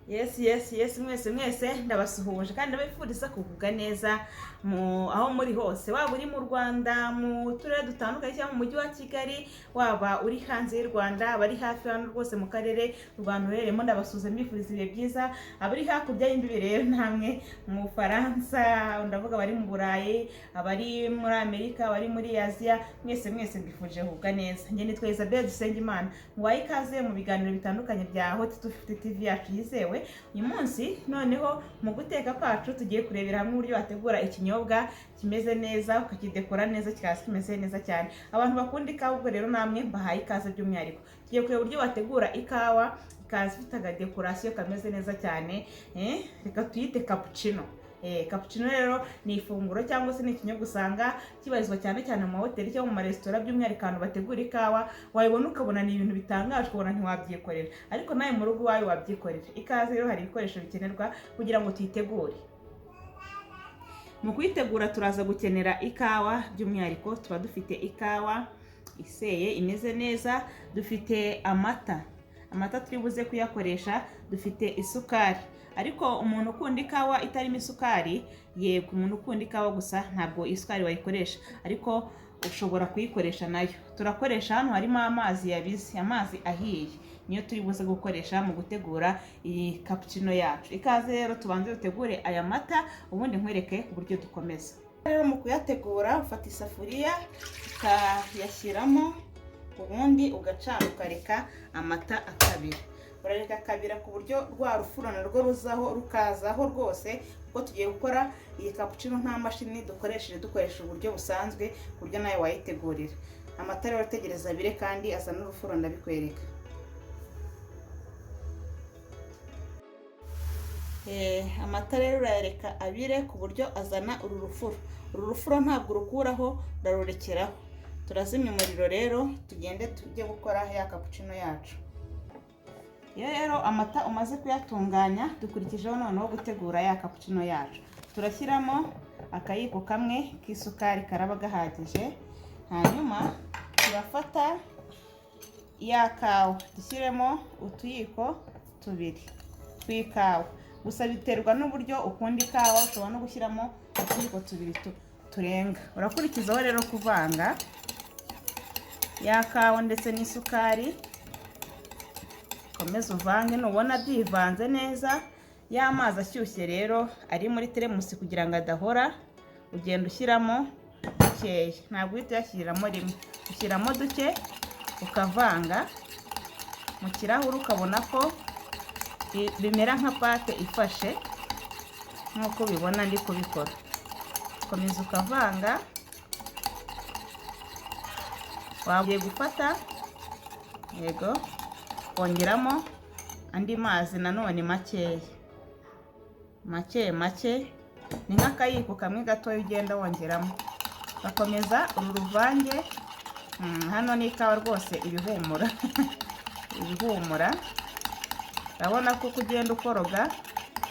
Yes, yes, yes, mwese mwese ndabasuhuje kandi ndabifuriza kugubwa neza mu aho muri hose, waba uri mu Rwanda mu turere dutandukanye cyangwa mu mujyi wa Kigali, waba uri hanze y'u Rwanda, abari hafi hano rwose mu karere u Rwanda ruherereyemo, ndabasuhuza mbifuriza ibihe byiza. Abari hakurya y'imbibi rero namwe mu Bufaransa, ndavuga abari mu Burayi, abari muri Amerika, abari muri Aziya, mwese mwese mbifurije kugubwa neza. Njye nitwa Isabelle Dusengimana, mubaye ikaze mu biganiro bitandukanye bya Hot 250 TV yacu yizewe. Uyu munsi noneho mu guteka kwacu tugiye kurebera hamwe uburyo wategura ikinyobwa kimeze neza, ukakidekora neza, kikaza kimeze neza cyane. Abantu bakunda ikawa ubwo rero namwe mbahaye ikaze by'umwihariko. Tugiye kureba uburyo wategura ikawa ikaza ifite agadekorasiyo kameze neza cyane, reka tuyite cappuccino. Cappuccino rero ni ifunguro cyangwa se ni ikinyobwa usanga kibarizwa cyane cyane mu mahoteli cyangwa mu maresitora, by'umwihariko ahantu bategura ikawa, wayibona ukabona ni ibintu bitangaje, ukabona ntiwabyikorera, ariko nawe mu rugo iwawe wabyikorera. Ikaze rero, hari ibikoresho bikenerwa kugira ngo tuyitegure. Mu kuyitegura turaza gukenera ikawa, by'umwihariko tuba dufite ikawa iseye imeze neza, dufite amata, amata turi buze kuyakoresha, dufite isukari. Ariko umuntu ukunda ikawa itarimo isukari, yego umuntu ukunda ikawa gusa ntabwo isukari wayikoresha, ariko ushobora kuyikoresha nayo. Turakoresha hano harimo amazi yabize, amazi ahiye niyo turi buze gukoresha mu gutegura iyi cappuccino yacu. Ikaze rero, tubanze dutegure aya mata ubundi nkwereke uburyo dukomeza. Rero mu kuyategura ufata isafuriya ukayashyiramo, ubundi ugacana ukareka amata akabira. Urareka akabira ku buryo rwa rufuro narwo ruzaho rukazaho rwose, kuko tugiye gukora iyi cappuccino nta mashini dukoresheje, dukoresha uburyo busanzwe ku buryo nawe wayitegurira. Amata rero utegereza abire kandi azana urufuro, ndabikwereka. Amata rero urayareka abire ku buryo azana uru rufuro. Uru rufuro ntabwo urukuraho, urarurekeraho. Turazimya umuriro rero tugende tujye gukora ya cappuccino yacu. Iyo rero amata umaze kuyatunganya, dukurikijeho noneho gutegura ya cappuccino yacu. Turashyiramo akayiko kamwe k'isukari karaba gahagije, hanyuma turafata ya kawa dushyiremo utuyiko tubiri tw'ikawa. Gusa biterwa n'uburyo ukunda ikawa, ushobora no gushyiramo utuyiko tubiri turenga. Urakurikizaho rero kuvanga ya kawa ndetse n'isukari, ukomeze uvange. Nubona byivanze neza, ya mazi ashyushye rero ari muri teremusi kugira ngo adahora, ugenda ushyiramo dukeya, ntabwo uhita uyashyiriramo rimwe, ushyiramo duke ukavanga mu kirahuri, ukabona ko bimera nka pate ifashe nk'uko ubibona ndi kubikora. Ukomeza ukavanga, wagiye gufata yego kongeramo andi mazi nanone makeya make make, ni nk'akayiko kamwe gatoya ugenda wongeramo, ugakomeza uru ruvange. Hano ni ikawa rwose ibihumura ibihumura, urabona ko uko ugenda ukoroga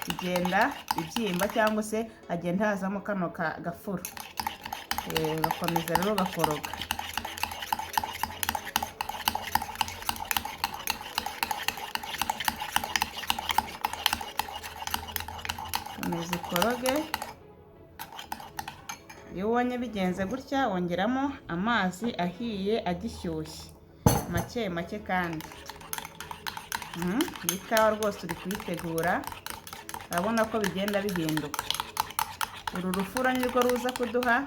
igenda ibyimba cyangwa se hagenda hazamo kano gafuro. Ugakomeza rero ugakoroga. Komeza ukoroge. Iyo ubonye bigenze gutya, wongeramo amazi ahiye agishyushye make make kandi. Iyi kawa rwose uri kuyitegura, urabona ko bigenda bihinduka. Uru rufuro nirwo ruza kuduha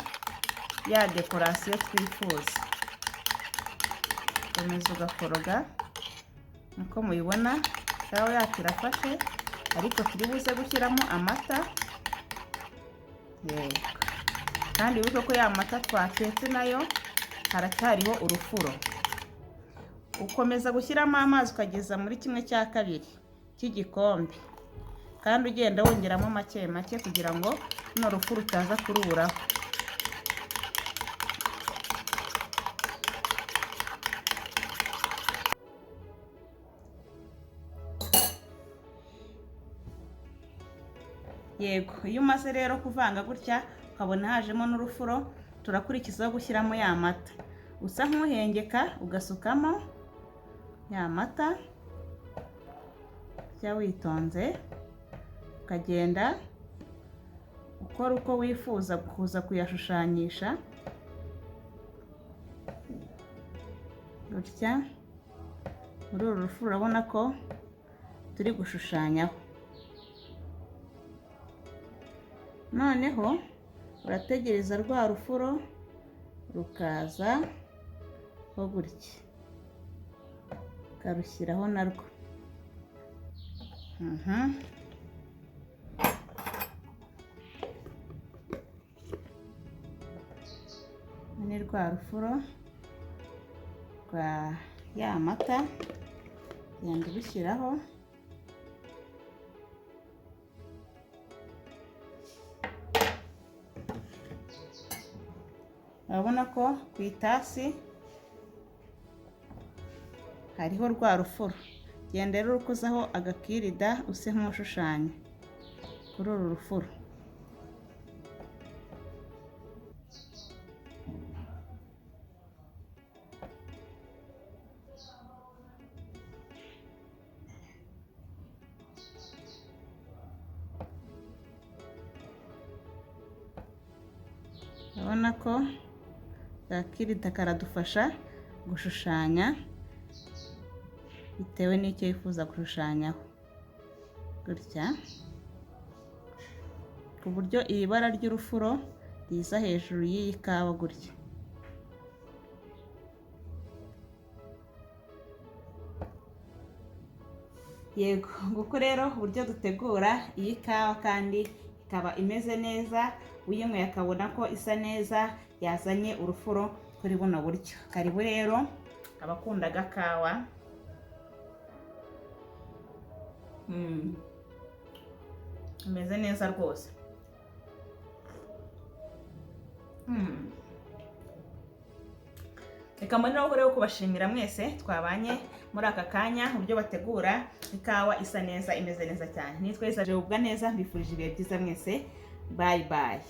ya dekorasiyo twifuza. Komeza ugakoroga nkuko mubibona, ikawa yacu irafashe, ariko turi buze gushyiramo amata. Yego, kandi wibuke ko ya mata twatetse nayo haracyariho urufuro. Ukomeza gushyiramo amazi ukageza muri kimwe cya kabiri cy'igikombe, kandi ugenda wongeramo make make kugira ngo runo rufu rutaza kuruburaho. Yego, iyo umaze rero kuvanga gutya ukabona hajemo n'urufuro, turakurikizaho gushyiramo ya mata. Usa nk'uhengeka ugasukamo ya mata. Gutya witonze, ukagenda ukora uko wifuza kuza kuyashushanyisha gutya. Muri uru rufuro urabona ko turi gushushanyaho. Noneho urategereza rwa rufuro rukaza ho gutya, ukarushyiraho narwo. Ni rwa rufuro rwa ya mata, genda ubishyiraho. Urabona ko ku itasi hariho rwa rufuro. Genda rero ukozaho agakirida, use nk'ushushanya kuri uru rufuro. Urabona ko agakirida karadufasha gushushanya bitewe n'icyo wifuza gushushanyaho gutya, ku buryo iri bara ry'urufuro riza hejuru y'iyi kawa gutya. Yego, nguko rero uburyo dutegura iyi kawa kandi ikaba imeze neza, uyinyweye akabona ko isa neza, yazanye urufuro kuri buno buryo. Karibu rero abakunda agakawa. Imeze neza rwose. Reka mboneraho rero kubashimira mwese twabanye muri aka kanya, uburyo bategura ikawa isa neza, imeze neza cyane. Nitwa Isaje Ubwa neza, mbifurije ibihe byiza mwese. Bye bye.